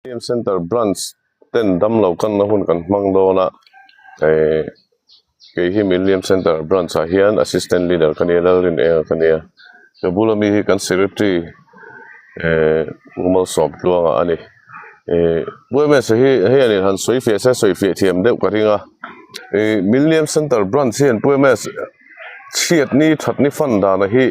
Millennium Centre Branch ten damlo kanna hun kan hmang dawn a ehh kei hi Millennium Centre Branch ah hian Assistant Leader ka nia Lalrinenga ka nia ka bula mi hi kan Secretary ehh Pu Malsawmtluanga a ni ehh Pu M_S hi hei a nih han sawi fiah se sawi fiah thiam deuh ka ring a ehh Millennium Centre Branch hian Pu M_S chhiatni thatni fan dana hi.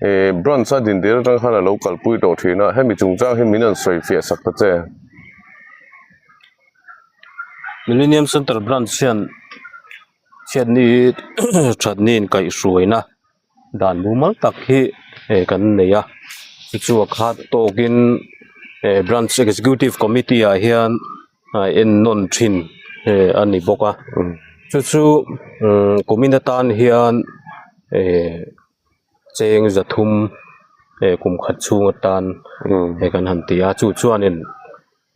Ehh branch a din tir atang khan alo kalpui tawh thin a hemi chungchang hi min rawn sawi fiah sak ta che. Millennium Centre branch hian chhiatni thatni inkaihhruaina dan mumal tak hi eh kan nei a chu chu a khat tawkin eh branch executive committee ah hian a en nawn thin eh a ni bawk a chu chu umm kumin atan hian eh cheng zathum eh kum khat chhung atan he kan han ti a chu chuanin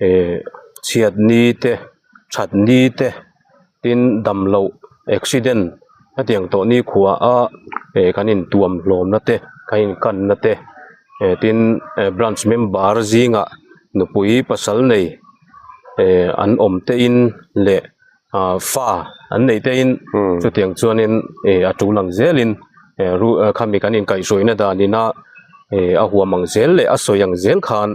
eh chhiat ni te that ni te tin dam loh accident hetiang tawh ni khuah a eh kan intuam hlawm na te kan inkan na te eh tin eh branch member zingah nupui pasal nei eh an awm te in leh ah fa an neih te in chutiang chuanin eh a tul ang zelin eh ru khami kan inkaihhruaina danina eh a huam ang zel leh a sawi ang zel khan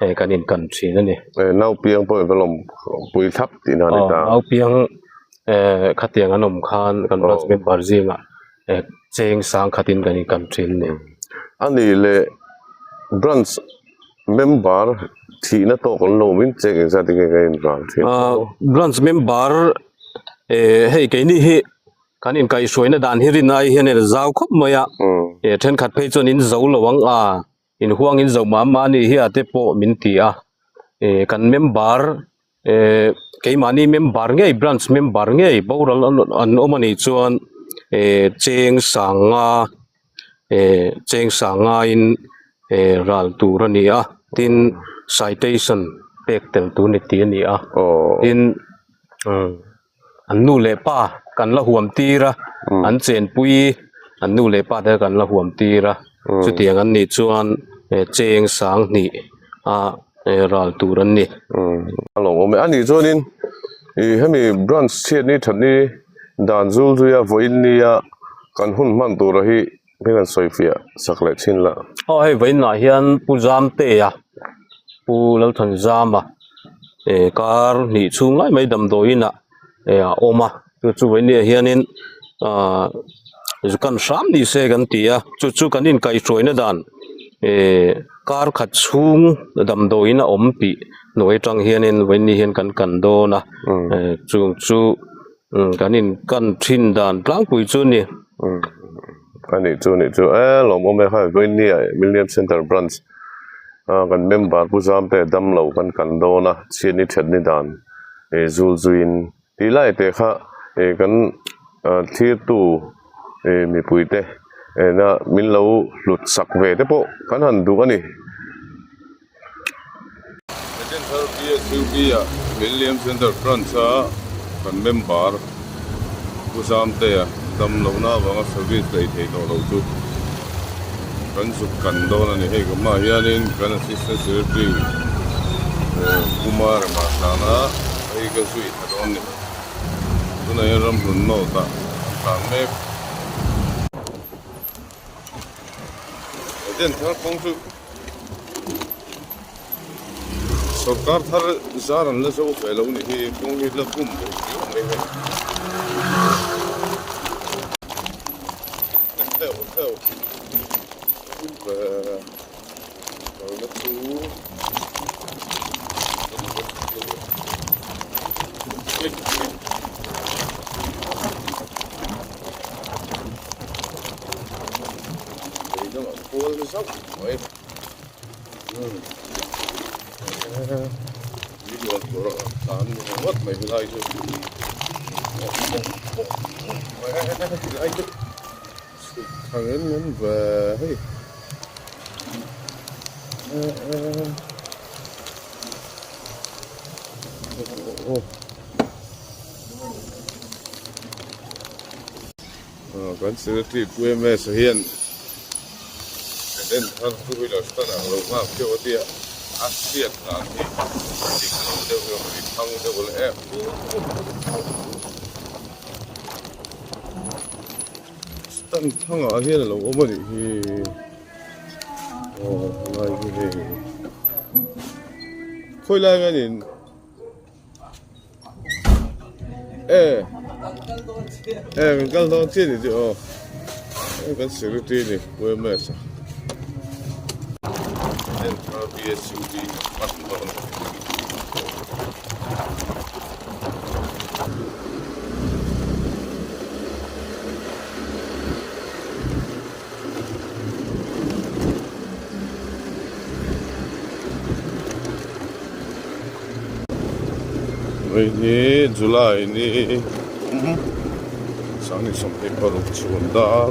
eh kan inkan thin a ni. Eh nau piang pawh in va lawm pui thlap tih na a ni ta. Nau piang eh khatiang an awm khan kan branch member zingah eh cheng sang khatin kan inkan thin a ni. A nih leh branch Member thihna tawk an lo min cheng engzat enge ka inral thin. Branch member eh hei keini hi kan inkaihhruaina dan hi rin ai hian a zau khawp mai a eh thenkhat phei chuan in zo lo ang a in huang in zo mah mah a nih hi a te pawh min ti a eh kan member eh keimahni member ngei branch member ngei boral an awm a nih chuan eh cheng sanga eh cheng sangaiin eh ral tur a ni a tin citation pek tel tur ni tih a ni a tin umm an nu leh pa kan la huam tir a an chenpui an nu leh pa te kan la huam tir a chutiang an nih chuan eh cheng sang hnih a eh ral tur an ni. A lo awm e a nih chuanin ih hemi branch chhiatni thatni dan zul zuia vawiin nia Kan hun hman tura hi hming an sawi fiah sak leh thin la. Aw hei vawiinah hian Pu Zamtea, Pu Lalthanzama eh kar hnih chhung lai mai damdawiinah eh a awm a, chu chu vawiinah hianin ah kan hram ni se kan ti a, chu chu kan inkaihhruaina dan eh kar khat chhung damdawiin a awm tih hnuai atang hianin vawiinni hian kan kan dawn a, eh chung chu. Umm kan in kan thin dan tlangpui chu ni. Umm a nih chu nih chu e lawmawm e khai vawiin ah Million Centre Branch a kan member Pu Zamte damlo kan kan dawn a chhiatni thatni dan eh zul zuiin tih lai te kha eh kan thirtu eh mipui te ena min lo hlut sak ve te pawh kan han duh a ni. Agent thar PSUB ah Million Centre Branch a kan member Pu Zamtea dam lohna avanga service lei thei tawh lo chu kan zuk kan dawn a ni. Hei ka hmaah hianin kan Assistant Secretary Pu Marema tlana hei ka zui tha dawn a ni. Tunah hian ramhlun note ah an tlan mek. Agent thar kawng chu. Sorkar thar zar an la zo ve lo nih hi kawng hi la bum bo riau mai hei heuh heuh ve kalna chu Kual zauh mai video tur a tlan ni ngawt mai helai chu helai chu chhuk thang em em ve hei Kan secretary Pu MS hian Eden thar two wheeler stand ah lo nghak theuh a tia a hriat dan hi a dik. thlang deuh leh em. Stand thangah hian a lo awm a nih hi aw helai hi hei khawi lai nge niin e e kan kal dawn chiah ni chu aw hei kan security a ni Pu M_S a N_R_B_S_U_D kan pan dawn a. Hei hi July ni sang ni 26 chhun dar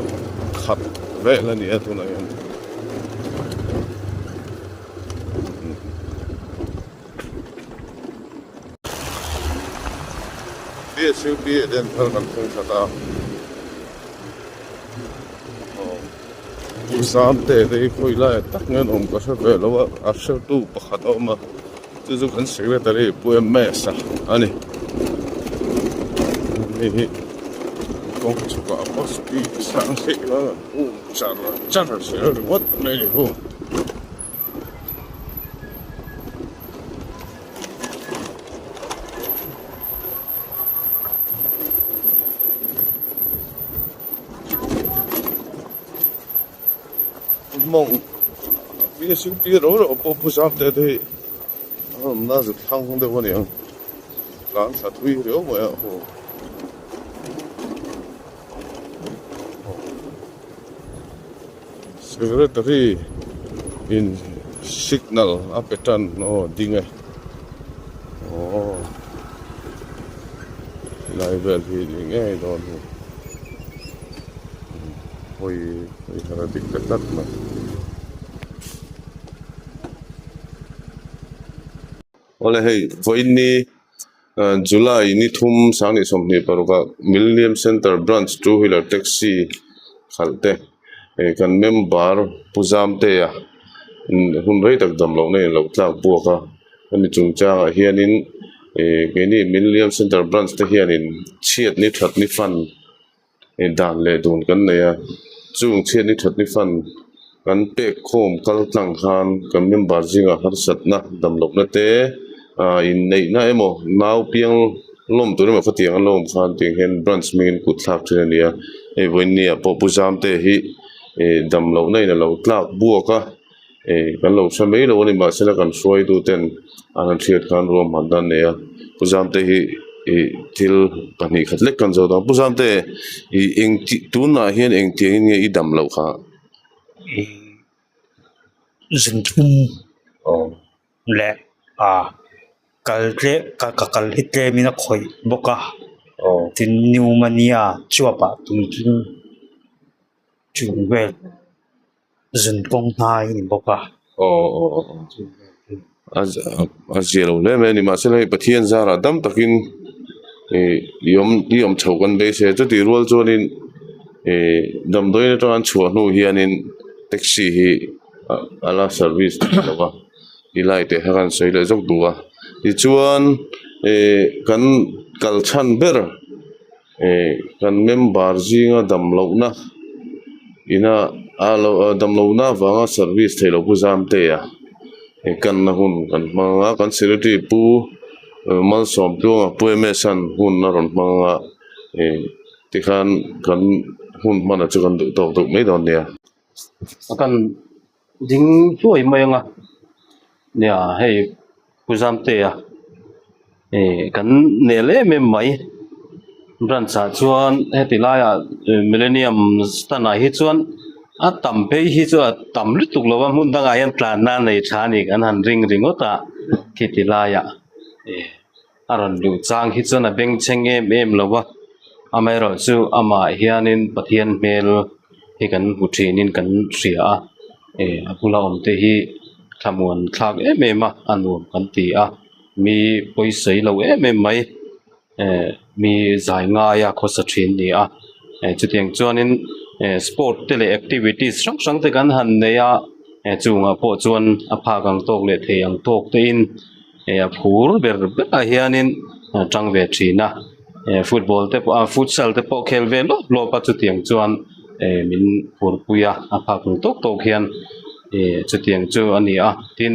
khat vel a ni a tunah hian. BSUP ah hian thar kan thleng khat a aw Zamte te hi khawi lai ah tak nge an awm ka hre ve lo a a hretu pakhat a awm a chu chu kan secretary Pu M S a ani hei hi kawng chhukah pawh speed sang theih lo an um char char zel ringawt mai a ni hu. Mawng BSUP ro ro pawh pu zam te te hi a awmna zut thlang deuh a ni ang tlan thla thui riau mai a aw. Secretary in signal a pe tan aw ding e aw helai vel hi ni ngei dawn hi hawi hawi thar a dik ta tlat mai. Awle hei vawiin ni July ni thum 2026 ah Millennium Centre Branch two wheeler taxi khalh te eh kan member Pu Zamtea hun rei tak dam lohna in lo tlak buak a hemi chungchangah hianin eh keini Millennium Centre Branch te hianin chhiat ni that ni fund dan leh dun kan nei a chung chhiat ni that ni fund kan pek khawm kal tlang khan kan member zingah harsatna dam lohna te ah inneihna emaw nau piang lawm tur emaw khatiang an lo awm khan tiang hian branch hmingin kut thlak thin a ni a hei vawiin ah pawh Pu Zamte hi ih dam lohna in a lo tlak buak a ih kan lo hre mai lo a ni mahsela kan hruaitu ten an han hriat khan ruahman dan a nei a Pu Zamte hi ih thil pahnih khat lek kan zawt a Pu Zamte ih engti tunah hian engtiangin nge i dam loh kha. Zunthum leh ah kal tlem ka kal hi tlemin a khawih bawk a tin pneumonia chuap ah tuitling chung vel zun kawng hnai a ni bawk a. A zia lo hle mai a ni mahse hei Pathian zarah dam takin ih i awm i awm chhoh kan beisei a chutih rual chuanin ih damdawiin atanga an chhuah hnu hianin taxi hi a la service thei lo va ti lai te kha kan sawi leh zawk duh a tichuan ih kan kal chhan ber ih kan member zinga dam lohna ina a lo dam lohna avanga service thei lo pu Zamtea ih kanna hun kan hmang a kan secretary pu Malsawmtluanga pu M_S an hun a rawn hmang a ih tikhan kan hun hman ah chu kan duh tawk deuh mai dawn nia. A kan ding hluai mai ang a nia hei Pu Zamtea ih kan nel em em mai branch ah chuan heti laiah millennium stand ah hi chuan a tam phei hi chu a tam lutuk lo va hmun dangah hian tlanna a nei tha a ni kan han ring ringawt a khiti laiah ih a rawn luh chang hi chuan a bengchheng em em lo va amaherawh chu amah hianin Pathian hmel hi kan hmu thinin kan hria a ih a bula awm te hi thlamuan thlak em em a a nuam kan ti a mi pawisawi lo em em mai eh mi zai ngaia khawsa thin a ni a eh chutiang chuanin eh sport te leh activities hrang hrang te kan han nei a eh chungah pawh chuan a phak ang tawk leh thei ang tawk te in. eh a phur ber berah hianin a tang ve thin a eh football te pawh ah futsal te pawh khel ve lawp lawp a chutiang chuan eh min phurpui a a phak ang tawk tawk hian eh chutiang chu a ni a tin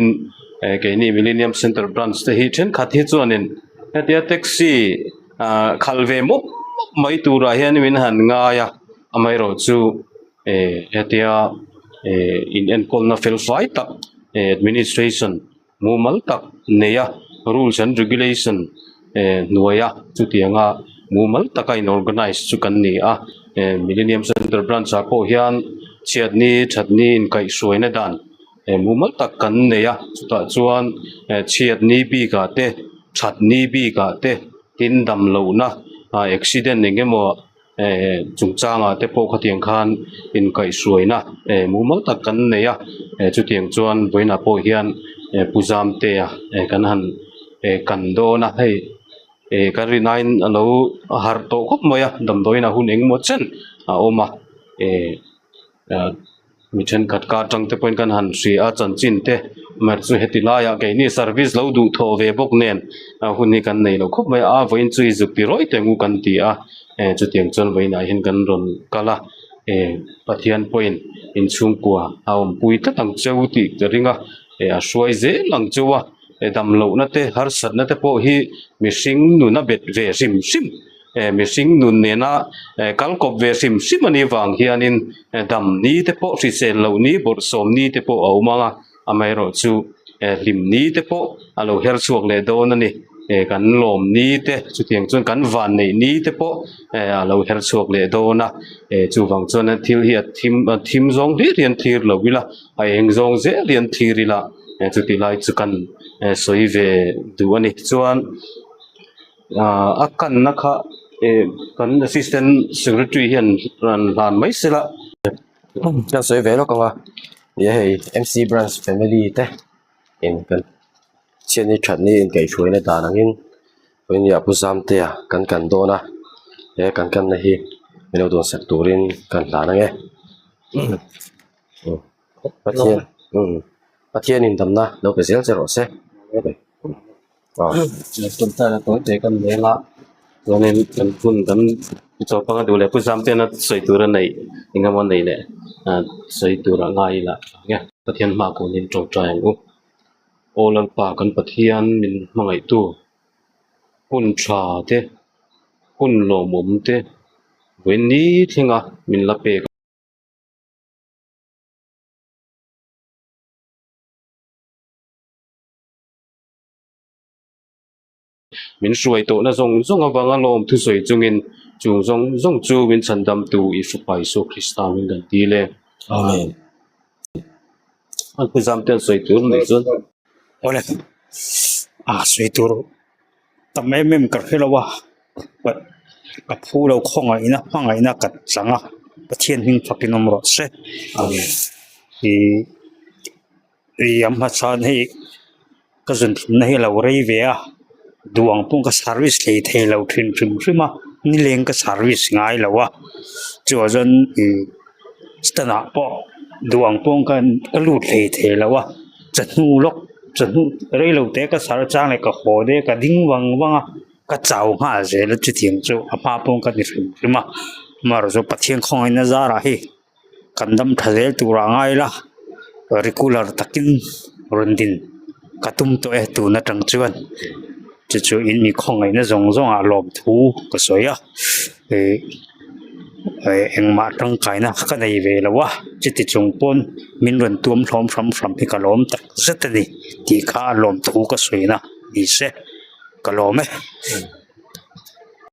eh keini millennium center branch te hi thenkhat hi chuanin hetia taxi ah khalh ve mawp mawp mai turah hian min han ngai a amaherawhchu eh hetia eh in enkawlna fel fai tak eh administration mumal tak nei a rules and regulation eh hnuaia chutianga mumal taka in organize chu kan ni a eh millennium center branch ah pawh hian chhiatni thatni inkaihhruaina dan eh mumal tak kan nei a chutah chuan eh chhiatni bikah te thatni bikah te tin damlohna ah accident eng emaw eh chungchangah te pawh khatiang khan inkaihhruaina eh mumal tak kan nei a eh chutiang chuan vawiinah pawh hian eh pu Zamtea eh kan han eh kan dawn a hei eh ka rinaiin a lo harh tawh khawp mai a damdawiin ah hun engemaw chen a awm a eh ah. Mi thenkhat kar tang te pawhin kan han hria a chanchin te mer chu heti laiah keini service lo duh thawh ve bawk nen a hun hi kan nei lo khawp mai a vawiin chu i zuk ti rawih teh ang u kan ti a eh chutiang chuan vawiin ah hian kan rawn kal a eh Pathian pawhin inchhungkua a awmpui tlat ang cheu tih ka ring a eh a hruai zel ang cheu a eh damlohna te harsatna te pawh hi mihring nun a bet ve hrim hrim. Eh mihring nun nena eh kal kawp ve hrim hrim a nih vang hianin eh dam ni te pawh hrisel loh ni bawrhsawm ni te pawh a awm ang a amaherawh chu eh hlim ni te pawh a lo her chhuak leh dawn a ni eh kan lawm ni te chutiang chuan kan van neih ni te pawh eh a lo her chhuak leh dawn a eh chuvang chuan thil hi a thim a thim zawng hlir hian thlir lo ila a eng zawng zel hian thlir ila eh chuti lai chu kan eh sawi ve duh a ni chuan. Ahh a kanna kha eh kan assistant secretary hian rawn hlan mai se la. Ka sawi ve lawk ang a nia hei M_C branch family te in kan chhiatni thatni inkaihhruaina dan angin vawinia Pu Zamtea kan kan dawn a he kan kanna hi min lo duansak turin kan hlan ang e Pathian Pathianin damna lo pe zel che rawh se. Tawngtaina tawi te kan leng a chuanin kan hun kan chaw panga duh leh pu Zamtena sawi tur a neih eng emaw neih leh ah sawi tur a ngai ila nge Pathian hma kunin tawngtai ang u Aw Lalpa kan Pathian min hmangaihtu hun tha te hun lawmawm te vawiin ni thlenga min la pek. Min hruai tawhna zawng zawng avanga lawm thusawi chungin chung zawng zawng chu min chhandamtu i Fapa Isua Krista min kan dil e. Amen. An pu zam te an sawi tur mai chuan. Awle a sawi tur tam em em ka hre lo a but ka phu lo khawngaihna hmangaihna ka chang a Pathian hming fakin awm rawh se. Amen. Ih. Ih a hmachhan hei ka zun thumna hi a lo rei ve a duh ang pawh ka service hlei thei lo thin hrim hrim a nileng ka service ngai lo a chuvang chuan ih stand ah pawh duh ang pawh khan ka lut hlei thei lo a chawhnu lawk chawhnu rei lo te ka sar chang leh ka haw te ka ding vang vang a ka chau nghal zel a chutiang chu a hma pawh ka ni hrim hrim a amaherawhchu Pathian khawngaihna zarah hei. Kan dam tha zel turah ngai ila regular takin rawn din ka tum tawh e tun atang chuan chu chu in mi khawngaihna zawng zawng ah lawmthu ka sawi a ih eh engmah tangkaina ka nei ve lo a chuti chung pawn min rawn tuam hlawm hram hram hi ka lawm tak zet a ni tih kha lawmthu ka sawi na ni se ka lawm e.